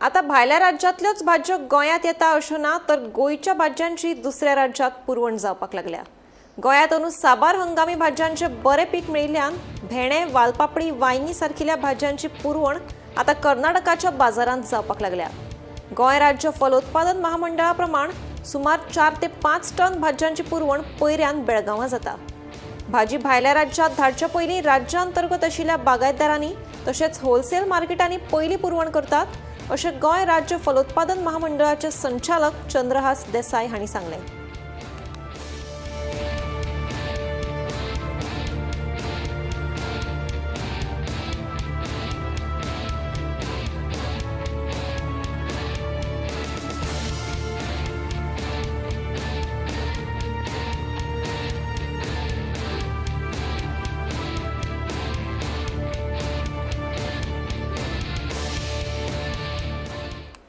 आतां भायल्या राज्यांतल्योच भाजयो गोंयांत येता अश्यो ना, तर गोंयच्या भाजयांची दुसऱ्या राज्यांत पुरवण जावपाक लागल्या. गोंयांत अंदू साबार हंगामी भाजयांचे बरें पीक मेळिल्ल्यान भेंडे, वालपापडी, वांयगीं सारकिल्या भाजयांची पुरवण आतां कर्नाटकाच्या बाजारांत जावपाक लागल्या. गोंय राज्य फलोत्पादन महामंडळा प्रमाण सुमार 4 ते 5 टन भाजयांची पुरवण पयऱ्यान बेळगांवां जाता. भाजी भायल्या राज्यांत धाडच्या पयलीं राज्यांतर्गत आशिल्ल्या बागायतदारांनी तशेंच होलसेल मार्केटांनी पयली पुरवण करतात, अशें गोंय राज्य फलोत्पादन महामंडळाचे संचालक चंद्रहास देसाय हांणी सांगलें.